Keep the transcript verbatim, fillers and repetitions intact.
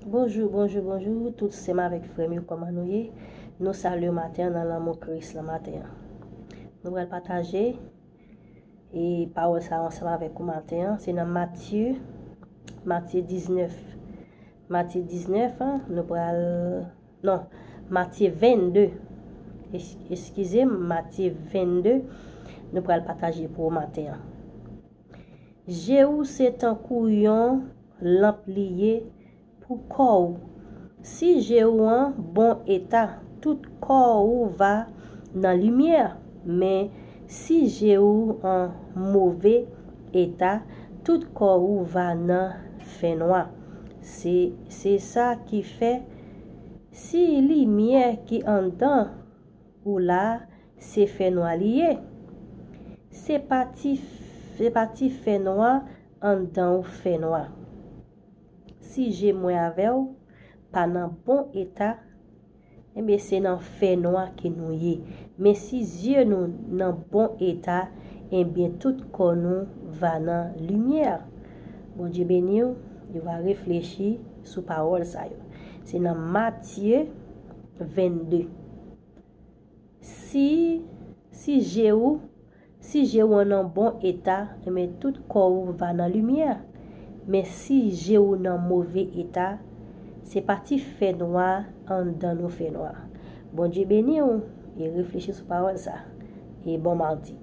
Bonjou, bonjou, bonjou, tout sè m avèk frè m yo, kòman nou ye? Nou salye w maten an nan lanmou Kris lan maten an. Nou pral pataje e pawòl sa yo ansanm avèk ou maten an. Se nan Matye, Matye diznèf. Matye diznèf an, nou pral, non, Matye vennde. Es-, eskize m, Matye vennde, nou pral pataje pou ou maten an. Je ou se tankou yon lanp li ye pou kò ou. Si je ou an bon eta, tout kò ou va nan limyè, men si je ou an move eta, tout kò ou va nan fènwa. Se, se sa ki fè, si limyè ki anndan ou la, se fènwa li ye. Se pa ti, se pa ti fènwa anndan ou fènwa. Si je mwen avè w pa nan bon eta, enben se nan fènwa ke nou ye. Men si zye nou nan bon eta, enben tout kò nou va nan limyè. Bondye beni w, nou va reflechi sou pawòl sa yo. Se nan Matye vennde. Si, si je ou, si je ou an nan bon eta, enben tout kò ou va nan limyè. Men si je ou nan move eta, se pa ti fènwa anndan nou fènwa. Bondye beni w e reflechi sou pawòl sa. E bon madi.